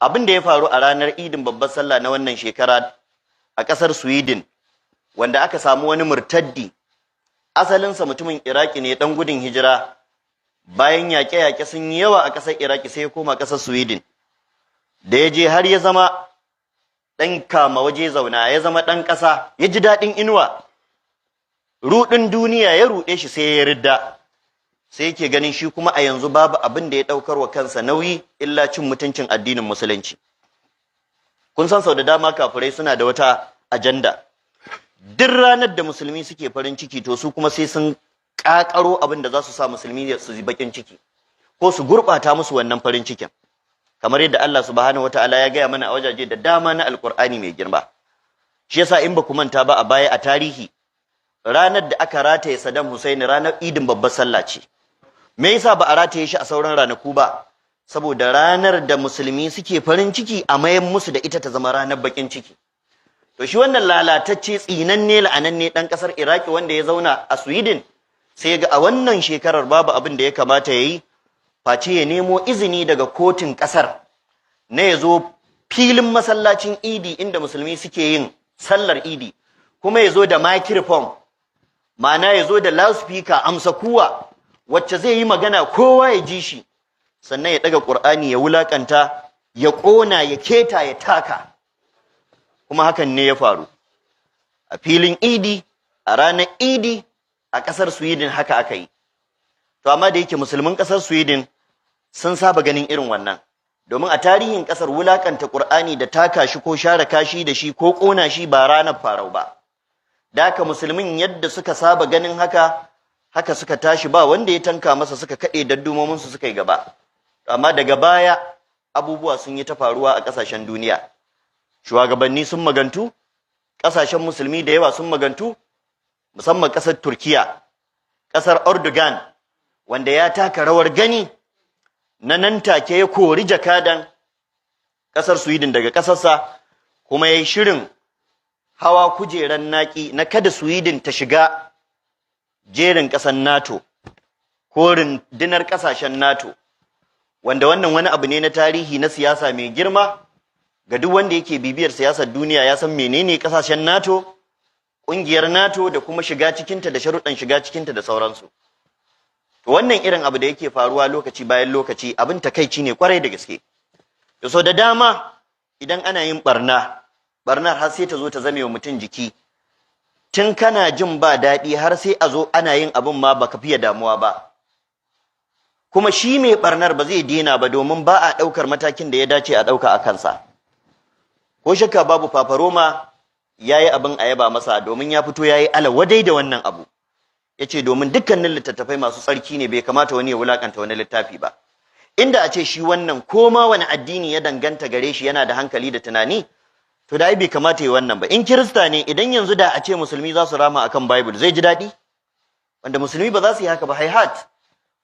Abin da ya faru a ranar Idin babbar Sallah na wannan shekara a ƙasar Sweden, wanda aka samu wani murtaddi, asalinsa mutumin Iraki ne, ɗan gudun hijira, bayan yaƙe-yaƙe sun yi yawa a ƙasar Iraki, sai ya koma ƙasar Sweden. Da ya je har ya zama ɗan kama waje zauna, ya zama ɗan ƙasa, ya ji daɗin inuwa, ruɗin duniya ya ruɗe shi, sai ya ridda. Sai yake ganin shi kuma a yanzu babu abin da ya ɗaukar wa kansa nauyi illa cin mutuncin addinin Musulunci. Kun san sau da dama kafirai suna da wata ajanda: duk ranar da Musulmi suke farin ciki, to su kuma sai sun ƙaƙaro abin da za su sa Musulmi su yi baƙin ciki ko su gurɓata musu wannan farin cikin, kamar yadda Allah Subhanahu wataala ya gaya mana a wajaje da dama na Alƙur'ani mai girma. Shi yasa in ba ku manta ba, a baya a tarihi, ranar da aka rataye Saddam Hussein ranar Idin babbar Sallah ce. Me yasa ba a rataye shi a sauran ranaku ba? Saboda ranar da Musulmi suke farin ciki, a mayan musu da ita ta zama ranar bakin ciki. To shi wannan lalatacce, tsinanne, la'ananne, dan kasar Iraki wanda ya zauna a Sweden, sai ga a wannan shekarar babu abin da ya kamata yayi face ya nemo izini daga kotun kasar na ya zo filin masallacin Idi inda Musulmi suke yin sallar Idi, kuma ya zo da microphone, ma'ana ya zo da loudspeaker, amsa kuwa, wacce zai yi magana kowa ya ji shi, sannan ya daga Qur'ani ya wulakanta, ya kona, ya keta, ya taka. Kuma hakan ne ya faru a filin Idi, a ranar Idi a kasar Sweden, haka aka yi. To amma da yake Musulmin kasar Sweden sun saba ganin irin wannan, domin a tarihin kasar wulakanta Qur'ani da taka shi ko share kashi da shi ko kona shi ba ranar farau ba. Da haka Musulmin yadda suka saba ganin haka, haka suka tashi, ba wanda ya tanka masa, suka kaɗe daddumominsu suka yi gaba. Amma daga baya abubuwa sun yi ta faruwa a ƙasashen duniya. Shugabanni sun magantu, ƙasashen Musulmi da yawa sun magantu, musamman ƙasar Turkiya, ƙasar Erdogan, wanda ya taka rawar gani na nan take ya kori jakadan ƙasar Sweden daga ƙasarsa, kuma ya yi shirin hawa kujeran naki na kada Sweden ta shiga jerin ƙasar NATO ko rundunar ƙasashen NATO, wanda wannan wani abu ne na tarihi na siyasa mai girma ga duk wanda yake bibiyar siyasar duniya, ya san menene ƙasashen NATO, ƙungiyar NATO, da kuma shiga cikinta da sharuɗan shiga cikinta da sauransu. To wannan irin abu da yake faruwa lokaci bayan lokaci abin takaici ne kwarai da gaske. Da so da dama idan ana yin barna, barnar har sai ta zo ta zame wa mutum jiki. Tun kana jin ba daɗi har sai a zo ana yin abin ma baka fiye damuwa ba. Kuma shi mai barnar ba zai daina ba, domin ba a ɗaukar matakin da ya dace a ɗauka a kansa. Ko shakka babu, Fafaroma ya yi abin a yaba masa, domin ya fito ya yi alawadai da wannan abu. Ya ce domin dukkanin littattafai masu tsarki ne, bai kamata wani ya wulakanta wani littafi ba. Inda a ce shi wannan, koma wani addini ya danganta gare shi, yana da hankali da tunani, to da ai bai kamata yi wannan ba. In Kirista ne, idan yanzu da a ce Musulmi za su rama akan Bible, zai ji daɗi? Wanda Musulmi ba za su yi haka ba, haihat.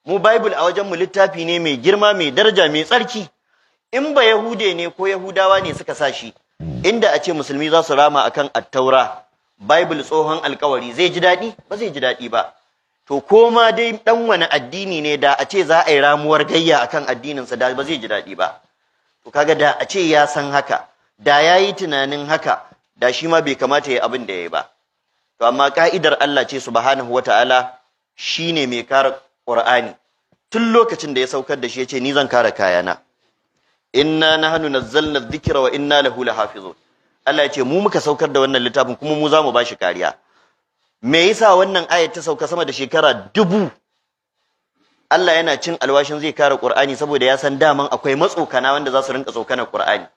Mu Bible a wajen mu littafi ne mai girma, mai daraja, mai tsarki. In ba Yahude ne ko Yahudawa ne suka sa shi, inda a ce Musulmi za su rama akan Attaura, Bible, Tsohon Alkawari, zai ji daɗi? Ba zai ji daɗi ba. To ko ma dai dan wani addini ne, da a ce za a yi ramuwar gayya akan addininsa, da ba zai ji daɗi ba. To kaga da a ce ya san haka, da ya yi tunanin haka, da shi ma bai kamata ya abin da ya yi ba. To amma ka'idar Allah ce Subhanahu wata'ala, shine mai kare Qur'ani. Tun lokacin da ya saukar da shi ya ce, "Ni zan kare kayana." "Inna nahnu nazzalna dhikra wa inna lahu lahafizun." Allah ya ce mu muka saukar da wannan littafin, kuma mu za mu bashi kariya. Me yasa wannan ayat ta sauka sama da shekara 1000, Allah yana cin alwashin zai kare Qur'ani? Saboda ya san daman akwai matsokana wanda za su rinka tsokanar Qur'ani,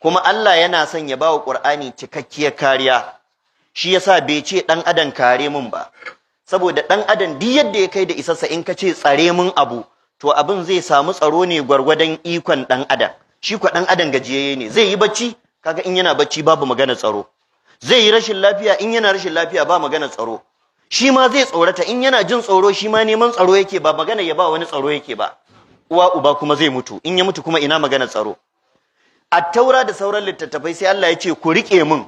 kuma Allah yana son ya bawa Qur'ani cikakkiyar kariya. Shi yasa bai ce, "Dan adam, kare mun" ba, saboda dan adam duk yadda ya kai da isarsa, in ka ce, "Tsare mun abu," to abin zai samu tsaro ne gwargwadon ikon dan adam. Shi kwa dan adam gajiyayye ne. Zai yi bacci, kaga in yana bacci babu magana tsaro. Zai yi rashin lafiya, in yana rashin lafiya ba magana tsaro. Shi ma zai tsorata, in yana jin tsoro shi ma neman tsaro yake, ba magana ya ba wani tsaro yake ba. Uwa uba kuma zai mutu, in ya mutu kuma ina magana tsaro? Attaura da sauran littattafai, sai Allah ya ce, "Ku rike mun."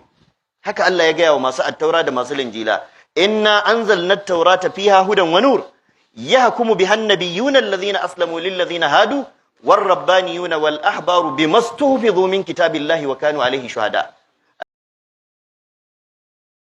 Haka Allah ya gaya wa masu Attaura da masu Linjila: "Inna anzalna at-taurata fiha hudan wa nur, yahkumu biha an-nabiyyuna alladhina aslamu lil ladhina hadu." War rabbaniyuna wal ahbaru bimastuhfizu min kitabillahi wa kanu alaihi shuhada.